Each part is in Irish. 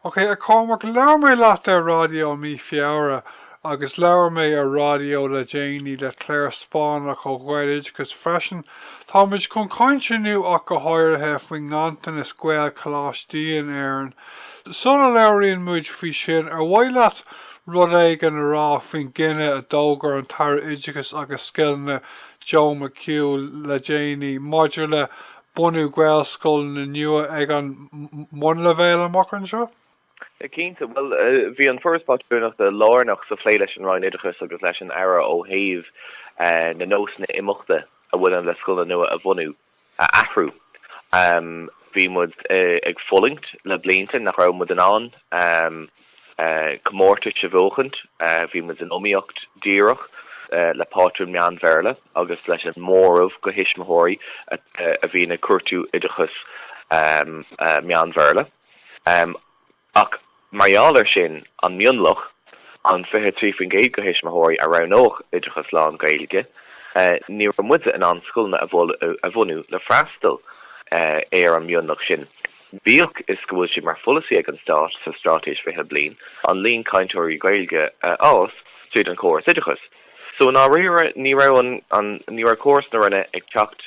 Ok, a Chormaic, labhair mé leat ar raidió mí Feabhra agus labhair mé ar raidió le déanaí le Claire Spáinneach ó Ghaeloideachas freisin. Táimid chun caint inniu ach go háirithe faoin nganntanas Gaelcholáistí in Éirinn. Sula labhraíonn muid faoi sin, ar mhaith leat rud éigin a rá faoin gcinneadh a d'fhógair an tAire Oideachais agus Scileanna Joe McHugh le déanaí maidir le bunú Gaelscoileanna nua ag an mbunleibhéal amach anseo? Cinnte. Bhuel, bhí an Foras Pátrúnachta lárnach sa phlé leis an Roinn Oideachais agus leis an Aire ó thaobh na nósanna imeachta a bhaineann le scoileanna nua a bhunú a athrú. Bhí muid ag fulaingt le blianta nach raibh muid in ann comórtais a bhuachaint. Bhí muid in iomaíocht díreach le pátrún meán-Bhéarla agus leis an móramh de thuismitheoirí a bhíonn ag cuartú oideachas meán-Bhéarla. Ach mar gheall air sin, an mionlach, an 23% de thuismitheoirí a roghnódh oideachas lán-Ghaeilge, ní raibh muide in ann scoileanna a bhunú le freastal ar an mionlach sin. Bíodh is go bhfuil sé mar pholasaí ag an Stát sa Straitéis 20 Bliain an líon cainteoirí Gaeilge a fhás tríd an chóras oideachais. So i ndáiríre ní raibh an ní raibh córas na Roinne ag teacht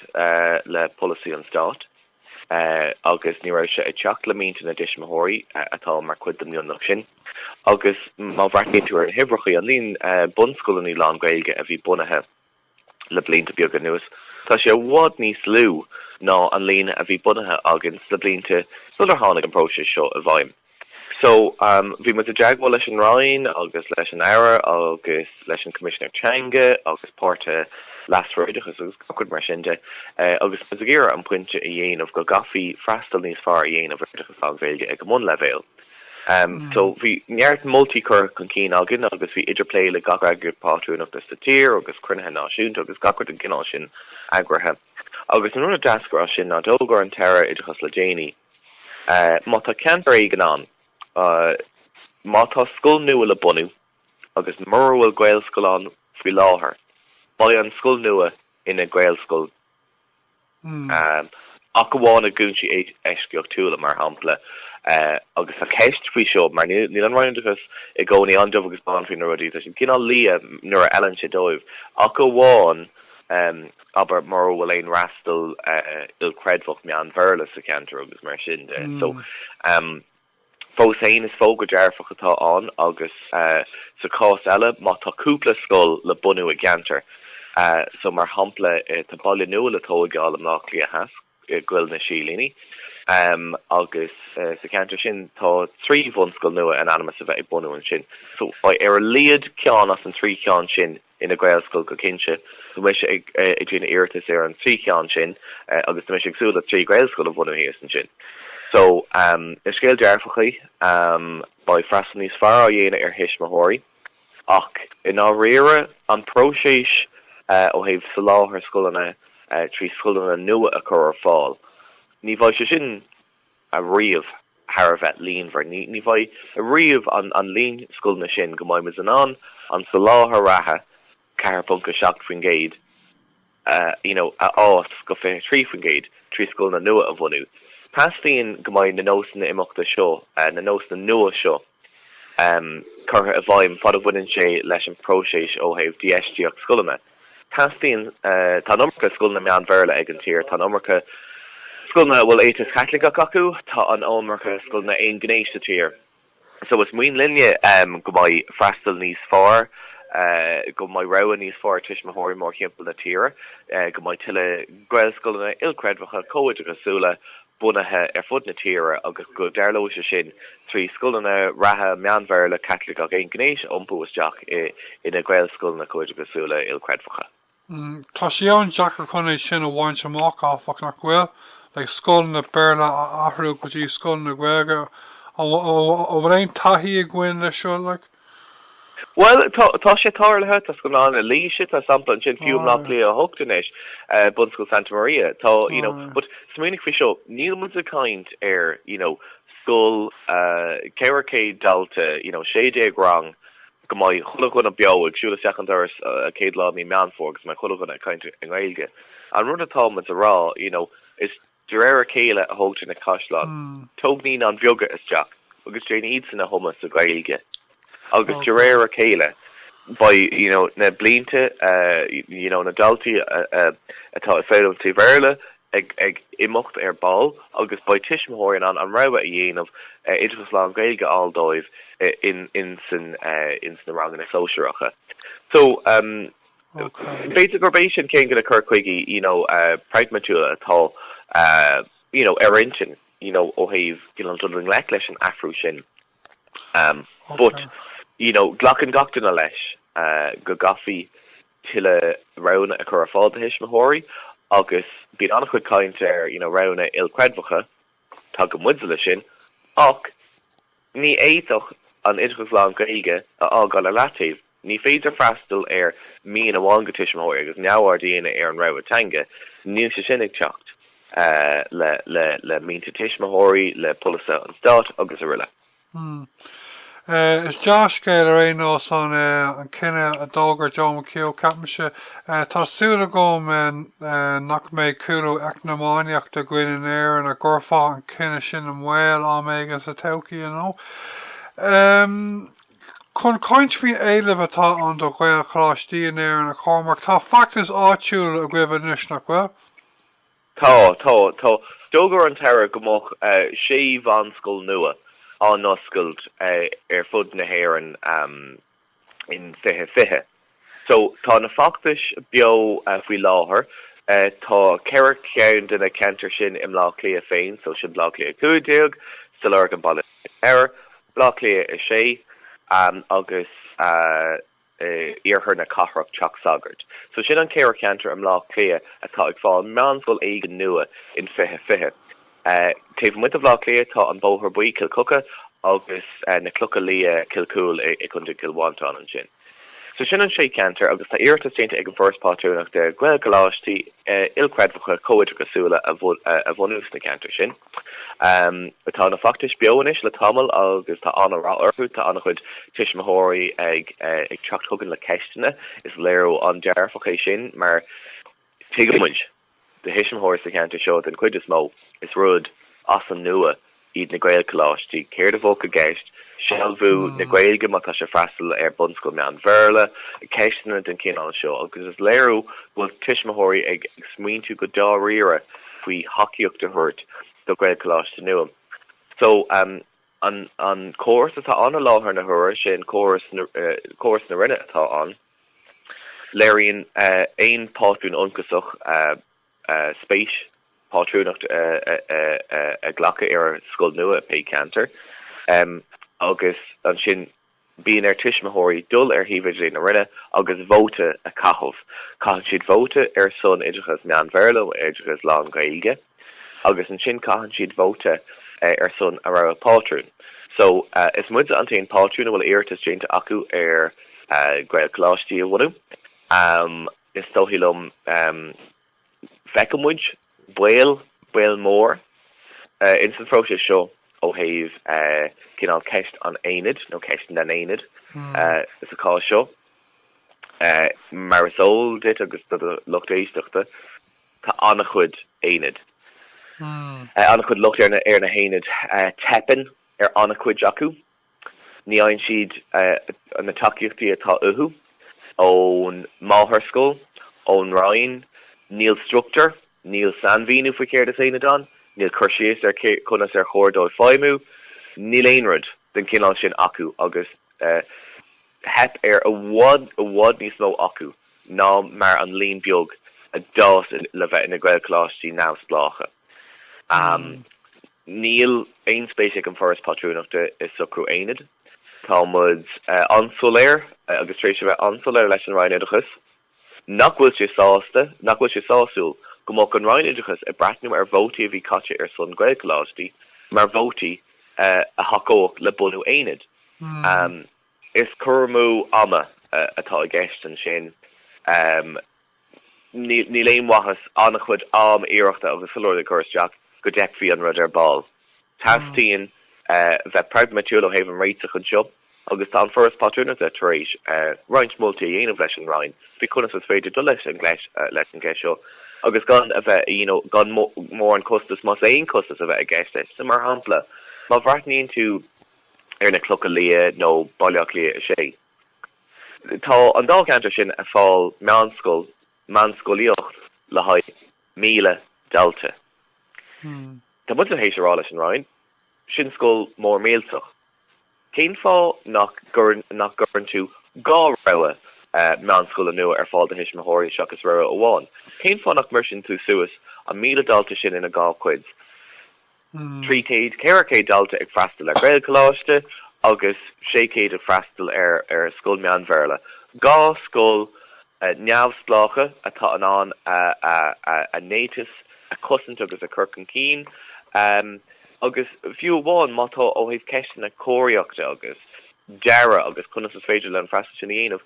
le polasaí an Stáit agus ní raibh sé ag teacht le mianta na dtuismitheoirí atá mar chuid den mhionlach sin. Agus má bhreathnaíonn tú ar na huimhreacha, an líon bunscoileanna lán-Ghaeilge a bhí bunaithe, le blianta beaga anuas, tá sé i bhfad níos lú ná an líon a bhí bunaithe againn sna blianta sular tháinig an próiseas seo i bhfeidhm. So, bhí muid i dteagmháil leis an Roinn agus leis an Aire agus leis an Choimisinéir Teanga agus páirtithe leasmhara oideachais agus gach rud mar sin de agus muid ag iarraidh an pointe a dhéanamh go gcaithfí freastal níos fearr a dhéanamh ar oideachas lán-Ghaeilge ag an mbunleibhéal. So bhí neart moltaí curtha chun cinn againn agus bhí idirphlé le gach eagraíocht pátrúnachta sa tír agus cruinnithe náisiúnta agus gach rud den gcineál sin eagraithe. Agus an rud a d'eascair as sin ná d'fhógair an tAire Oideachais le déanaí, má tá ceantar éigin ann, má tá scoil nua le bunú agus mura bhfuil Gaelscoil ann faoi láthair, beidh an scoil nua ina Gaelscoil Ach amháin i gcúinsí eisceachtúla, mar shampla, agus tá ceist faoi seo, mar níl an Roinn Oideachais i gcónaí an-dubh agus bán faoi na rudaí, tá siad cineál liath nuair a fheileann sé dóibh, ach amháin, abair, mura bhfuil aon fhreastal ilchreidmheach meán-Bhéarla sa cheantar agus mar sin de. So. Fós féin, is fógra dearfach atá ann agus sa chás eile, má tá cúpla scoil le bunú i gceantar, so mar shampla tá baile nua le tóigeáil i mBleá Cliath Theas, i gCoill na Silíní, agus sa cheantar sin tá 3 bhunscoil nua in ainm is a bheith ag bunú ansin. So beidh ar a laghad ceann as an 3 cheann sin ina Ghaelscoil go cinnte. Tá mise ag déanamh iarratas ar an trí cheann sin agus tá mise ag súil le trí Ghaelscoil a bhunú thíos ansin. So, is scéal dearfach é. Beidh freastal níos fearr á dhéanamh ar thuismitheoirí ach i ndáiríre an próiseas ó thaobh soláthar scoileanna trí scoileanna nua a chur ar fáil, ní bheidh sé sin ariamh thar a bheith líonmhar. Ní bheidh ariamh an líon scoileanna sin go mbeidh muid in ann an soláthar reatha, 4.7%, you know, a fhás go 23% trí scoileanna nua a bhunú. Teastaíonn go mbeidh na nósanna imeachta seo, na nósanna nua seo, curtha i bhfeidhm fad a bhaineann sé leis an bpróiseas ó thaobh d'infheistíocht scoileanna. Teastaíonn, tá an iomarca scoileanna meán-Bhéarla ag an tír, tá an iomarca scoileanna a bhfuil éiteas Caitliceach acu, tá an iomarca scoileanna aonghnéis sa tír. So is mian linne go mbeidh freastal níos fearr, go mbeidh rogha níos fearr ag tuismitheoirí mórthimpeall na tíre, go mbeidh tuilleadh Gaelscoileanna ilchreidmheacha comhoideachasúla bunaithe ar fud na tíre agus go dtarlóidh sé sin trí scoileanna reatha meán-Bhéarla Caitliceach aonghnéis a iompú isteach ina Gaelscoileanna comhoideachasúla ilchreidmheacha. Tá sé an-deacair chun é sin a bhaint amach, áfach, nach bhfuil? Like, scoileanna Béarla a athrú go dtí scoileanna Gaeilge. An bhfuil aon taithí againn leis seo, like? Bhuel, tá, tá sé tarlaithe, tá scoil ann i Laois, tá sampla ansin fiú i mBleá Cliath 8 anois, Bunscoil Santa Maria, tá, you know, but smaoinigh faoi seo, níl muid ag caint ar, you know, scoil 400 dalta, you know, 16 rang, go mbeidh chuile dhuine beo ag siúl isteach an doras an chéad lá i mí Meán Fómhair agus go mbeidh chuile dhuine ag caint i nGaeilge. An rud atá muid a rá, you know, is de réir a chéile a thógtar na caisleáin. Tóg naíonáin bheaga isteach. agus déan iadsan a thumadh sa Ghaeilge. Agus de réir a chéile, beidh, you know, na blianta, you know, na daltaí atá ag foghlaim trí Bhéarla ag, ag imeacht ar ball agus beidh tuismitheoirí in ann an rogha a dhéanamh oideachas lán-Ghaeilge a fháil dóibh in, in san, in sna ranganna sóisearacha. So, um, b'fhéidir gurb é sin ceann de na cur chuigí, you know, pragmatúla atá, you know, ar intinn, you know, ó thaobh, you know, dul i ngleic leis an athrú sin. But, you know, glacann gach duine leis go gcaithfí tuilleadh roghanna a chur ar fáil do thuismitheoirí agus bíonn an-chuid caint ar, you know, roghanna ilchreidmheacha, tagann muide leis sin, ach ní fhéadfadh an oideachas lán-Ghaeilge a fhágáil ar leataobh. Ní féidir freastal ar mhian amháin go tuismitheoirí agus neamhaird a dhéanamh ar an rogha teanga. Níl sé sin ag teacht le mianta tuismitheoirí, le polasaithe an stáit agus araile. Is dea-scéal ar aon nós an cinneadh a d'fhógair Joe McHugh, ceapaimse. Tá súil agam nach mbeidh cúlú eacnamaíochta againn in Éirinn a gcuirfeadh an cinneadh sin i mbaol am éigin sa todhchaí, you know. Chun caint faoin éileamh atá ann do Ghaelcholáistí in Éirinn, a Chormaic, tá feachtas áitiúil agaibh anois, nach bhfuil? Tá, tá, tá. D'fhógair an tAire go mbeadh sé mheánscoil nua á n-oscailt ar fud na hÉireann in 2020. So, tá na feachtais beo faoi láthair. Tá 4 cheann de na ceantair sin i mBleá Cliath féin, so sin Bleá Cliath 15, sa Lorgain Baile Átha, Bleá Cliath 6 agus Iarthar na Cathrach, Teach Sagard. So sin an ceithre cheantar i mBleá Cliath atá ag fáil meánscoil éigin nua in 2020. Taobh amuigh de Bhleá Cliath tá an Bóthar Buí, Cill Choca agus na Clocha Liath, Cill Chúil i gContae Chill Mhantáin ansin. So sin an sé cheantar agus tá iarratas déanta ag an Foras Pátrúnachta Gaelcholáistí ilchreidmheacha comhoideachasúla a bhunú sna ceantair sin. Tá na feachtais beo anois le tamall agus tá an-rath orthu. Tá an-chuid tuismitheoirí ag teacht chugainn le ceisteanna. Is léiriú an-dearfach é sin mar tuigeann muid do thuismitheoirí sa cheantar seo den chuid is mó, is rud as an nua iad na Gaelcholáistí. Céard a bheadh i gceist? Sealbhú na Gaeilge má tá sé freastal ar bunscoil meán-Bhéarla, ceisteanna den chineál seo agus is léiriú go bhfuil tuismitheoirí ag smaointiú go dáiríre faoi thacaíocht a thabhairt do Ghaelcholáiste nua. So, an an córas atá ann i láthair na huaire, sé an córas córas na Roinne atá ann. Léiríonn aon phátrún ionchasach spéis pátrúnacht a ghlacadh ar scoil nua i pé ceantar agus ansin bíonn ar tuismitheoirí dul ar shuíomh idirlín na Roinne agus vóta a chaitheamh. Caitheann siad vóta ar son oideachas meán-Bhéarla nó oideachas lán-Ghaeilge agus ansin caitheann siad vóta ar son a rogha pátrún. So, is muide an t-aon pátrún a bhfuil iarratas déanta acu ar Ghaelcholáistí a bhunú. Is dóigh liom, feiceann muid baol, baol mór, ins an phróiseas seo ó thaobh cineál ceist an aonaid nó ceist na n-aonad sa chás seo. Mar is eol duit agus do do lucht éisteachta, tá an-chuid aonad, an-chuid locht ar na haonaid. Teipeann ar an-chuid acu. Ní fhaigheann siad na tacaíochtaí atá uathu ón máthair-scoil, ón Roinn. Níl struchtúr, níl sainmhíniú faoi céard is aonad ann, níl cur síos ar conas ar chóir dóibh feidhmiú, níl aon rud den chineál sin acu agus theip ar i bhfad, i bhfad níos mó acu ná mar an líon beag a d'fhás le bheith ina Ghaelcholáistí neamhspleácha. Níl aon spéis ag an Foras Pátrúnachta i socrú aonaid. Tá muid an-soiléir, agus tar éis a bheith an-soiléir leis an Roinn Oideachais, nach bhfuil sé sásta, nach bhfuil sé sásúil go mbeadh an Roinn Oideachais ag breathnú ar vótaí a bhí caite ar son Gaelcholáistí mar vótaí a thacódh le bunú aonaid. Is cur amú ama atá i gceist ansin. Níl aon mhaitheas an-chuid am, iarrachta agus chuile rud a chur isteach go dteipfidh an rud ar ball. Teastaíonn bheith pragmatúil ó thaobh an réiteach anseo agus tá an Foras Pátrúnachta tar éis roinnt moltaí a dhéanamh leis an Roinn faoi conas is féidir dul leis an leis an gceist seo agus gan a bheith you know gan mórán costas, más aon chostas a bheith i gceist leis. So mar shampla, má bhreathnaíonn tú. Ar na Clocha Liath nó Baile Átha Cliath 6. Tá an dá cheantar sin ag fáil meánscoil, meánscolaíocht le haghaidh 1,000 dalta. Tá muid tar éis a rá leis an Roinn, sin scoil mór millteach. Cén fáth nach nach gcuireann tú dhá rogha meánscoile nua ar fáil do thuismitheoirí seachas rogha amháin? Cén fáth nach mbriseann tú suas an 1,000 dalta sin ina dhá chuid? 300, 400 dalta ag freastal ar Ghaelcholáiste agus 600 ag freastal ar ar scoil meán-Bhéarla. Dhá scoil neamhspleácha atá in ann a n-éiteas a chosaint agus a chur chun cinn. Agus fiú amháin má tá ó thaobh ceisteanna cóiríochta agus dearadh agus conas is féidir le an freastal sin a dhéanamh,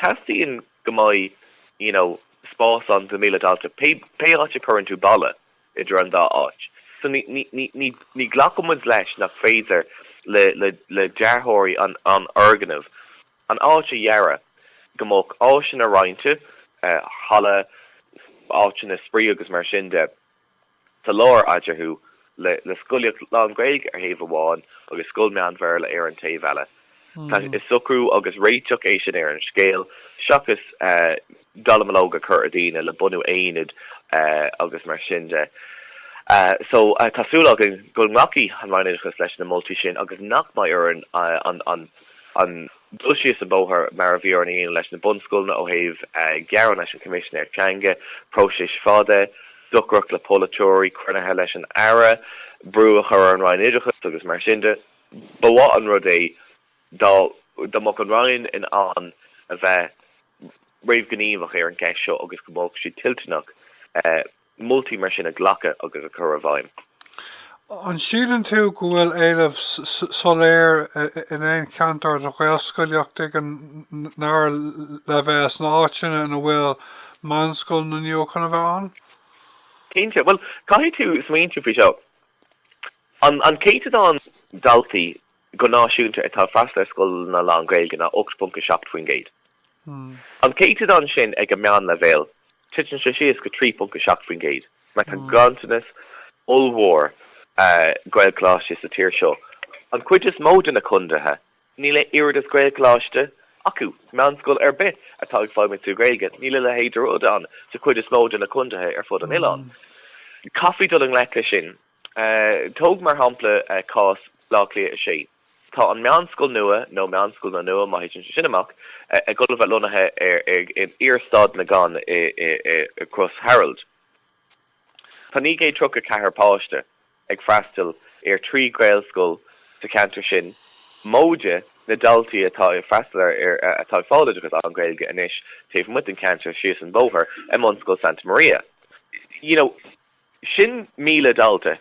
teastaíonn go mbeidh you know spás ann do 1,000 dalta pé áit a chuireann tú balla. idir an dá áit. So ní, ní, ní, ní, ní ghlacann muid leis nach féidir le, le, le dearthóirí an, an fhoirgnimh an áit a dhearadh go mbeadh áiseanna roinnte, halla, áiteanna spraoi agus mar sin de, sa lár eatarthu, le, le scolaíocht lán-Ghaeilge ar thaobh amháin agus scoil meán-Bhéarla ar an taobh eile. Is socrú agus réiteach é sin ar an scéal, seachas dallamullóg a chur ar dhaoine le bunú aonaid agus mar sin de. So, tá súil againn go nglacfaidh an Roinn Oideachais leis na moltaí sin agus nach mbeidh orainn an dul síos an bóthar mar a bhí orainn a dhéanamh leis na bunscoileanna ó thaobh gearán leis an Choimisinéir Teanga, próiseas fada, dochrach le polaiteoirí, cruinnithe leis an Aire, brú a chur ar an Roinn Oideachais agus mar sin de. Ba mhaith an rud é dá dá mbeadh an Roinn in ann a bheith réamhghníomhach ar an gceist seo agus go mbeadh siad toilteanach moltaí mar sin a ghlacadh agus a chur i bhfeidhm. An síleann tú go bhfuil éileamh soiléir in aon cheantar do Ghaelscolaíocht ag an ndara leibhéal sna háiteanna ina bhfuil meánscoileanna nua chun a bheith ann? Cinnte. Bhuel, caithfidh tú smaointiú faoi seo. An céatadán daltaí go náisiúnta atá ag freastal ar scoileanna lán-Ghaeilge ná 8.7%. An céatadán sin ag an meánleibhéal, titeann sé síos go 3.7% mar tá ganntanas ollmhór Gaelcholáistí sa tír seo. An chuid is mó de na condaetha, Níl a oiread is Gaelcholáiste acu, meánscoil ar bith atá ag feidhmiú trí Ghaeilge. Níl a leithéid de rud ann sa chuid is mó de na contaetha ar fud an oileáin. Caithfí dul i ngleic leis sin. Tóg mar shampla cás Bhaile Átha Cliath 6. Tá an meánscoil nua, nó meánscoileanna nua má thiteann sé sin amach, ag dul a bheith lonnaithe in iar-Staid na gCon i Crois Harold. Tá 934 páiste ag freastal ar thrí Ghaelscoil sa cheantar sin, móide na daltaí atá ag freastal ar, atá ag fáil oideachas lán-Ghaeilge anois taobh amuigh den cheantar síos an bóthar i mBunscoil Santa Maria. You know, sin 1,000 dalta.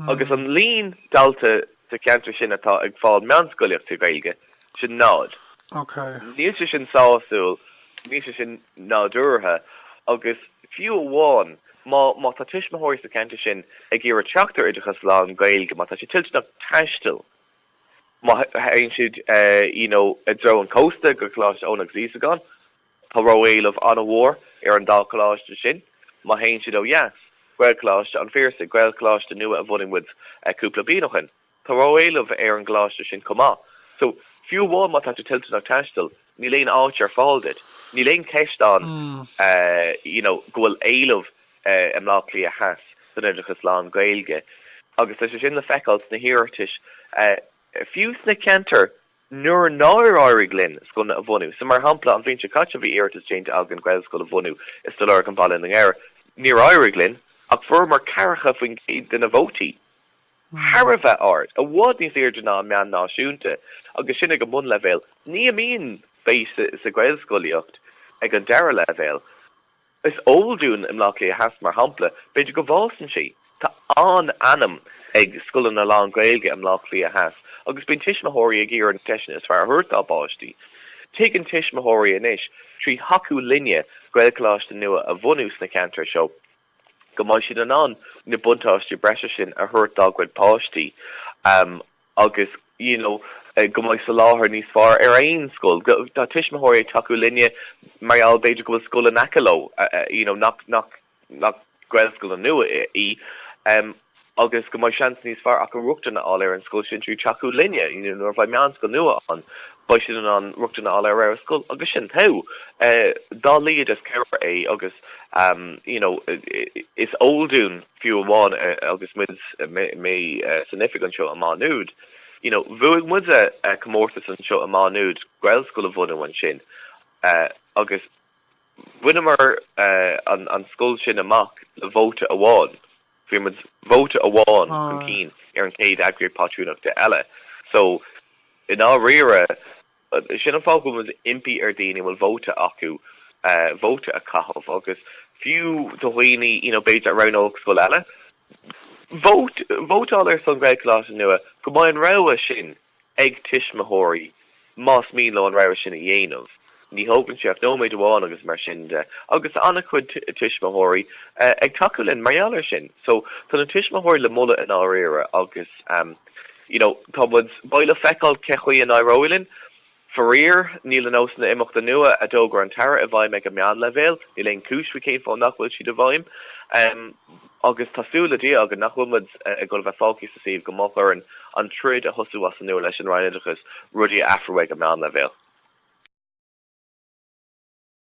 Agus an líon dalta sa cheantar sin atá ag fáil meánscolaíocht trí Ghaeilge, sin náid. Níl sé sin sásúil, níl sé sin nádúrtha agus fiú amháin má má tá tuismitheoirí sa cheantar sin ag iarraidh teacht ar oideachas lán-Ghaeilge, má tá siad toilteanach taisteal, má théann siad you know i dtreo an chósta go Coláiste Eoin agus Íosagáin, Tá ró-éileamh an-mhór ar an dá choláiste sin. Má théann siad ó dheas, Gaelcholáiste an Phiarsaigh, Gaelcholáiste nua a bhunaigh muid cúpla bliain ó shin, tá ró-éileamh ar an gcoláiste sin chomh maith. So, fiú amháin má tá tú toilteanach taisteal, níl aon áit ar fáil duit. Níl aon cheist ann you know go bhfuil éileamh i mBleá Cliath Theas don oideachas lán-Ghaeilge agus tá sé sin le feiceáil sna hiarratais fiú sna ceantair Nuair nár éirigh linn scoileanna a bhunú, so mar shampla an bhliain seo caite bhí iarratas déanta againn Gaelscoil a bhunú i Stigh Lorgan Baile na nGairr. Níor éirigh linn ach fuaireamar 40% de na vótaí. Thar a bheith ard, i bhfad níos airde ná an meán náisiúnta agus sin ag an mbunleibhéal. Ní imíonn spéis sa Ghaelscolaíocht ag an dara leibhéal. Is eol dúinn i mBleá Cliath Theas, mar shampla, b'fhéidir go bhfásann sí. Tá an-ainm ag scoileanna lán-Ghaeilge i mBleá Cliath Theas agus bíonn tuismitheoirí ag iarraidh na deiseanna is fearr a thabhairt dá bpáistí. Tuigeann tuismitheoirí anois, trí thacú linne Gaelcholáiste nua a bhunú sna ceantair seo, go mbeidh siad in ann na buntáistí breise sin a thabhairt dá gcuid páistí. agus you know go mbeidh soláthar níos fearr ar aon scoil. Tá tuismitheoirí ag tacú linne mar gheall b'fhéidir go bhfuil scoil in aice leo you know nach nach nach Gaelscoil nua í. Agus go mbeidh seans níos fearr acu rochtain a fháil ar an scoil sin trí tacú linne. You know, nuair a bheidh meánscoil nua ann, beidh siad in ann rochtain a fháil ar rogha scoil agus sin togha. Dá laghad is cabhair é agus you know, is eol dúinn fiú amháin agus muid, mé san oifig anseo i Má Nuad, you know, bhuaigh muide comórtas anseo i Má Nuad, Gaelscoil a bhunú ansin agus bhaineamar an scoil sin amach le vóta amháin. Bhí muid vóta amháin chun cinn ar an chéad eagraíocht pátrúnachta eile. So, i ndáiríre, sin an fáth go bhfuil muid ag impí ar dhaoine a bhfuil vóta acu, vóta a chaitheamh agus fiú do dhaoine, you know, b'fhéidir a roghnódh scoil eile, vótáil ar son Gaelcholáiste nua, go mbeidh an rogha sin ag tuismitheoirí más mian leo an rogha sin a dhéanamh. Ní thógann sé ach nóiméad amháin agus mar sin de. Agus tá an-chuid tuismitheoirí ag tacú linn mar gheall air sin. So tá na tuismitheoirí le moladh i ndáiríre agus you know tá muid, beidh le feiceáil cé chaoi a n-éireoidh linn. Faraor, níl na nósanna imeachta nua a d'fhógair an tAire i bhfeidhm ag an meánleibhéal. Níl aon chúis faoi cén fáth nach bhfuil siad i bhfeidhm. Agus tá súil le Dia againn nach bhfuil muid ag dul a bheith fágtha sa suíomh go mbeadh orainn an troid a thosú as an nua leis an Roinn Oideachais rudaí a athrú ag an meánleibhéal.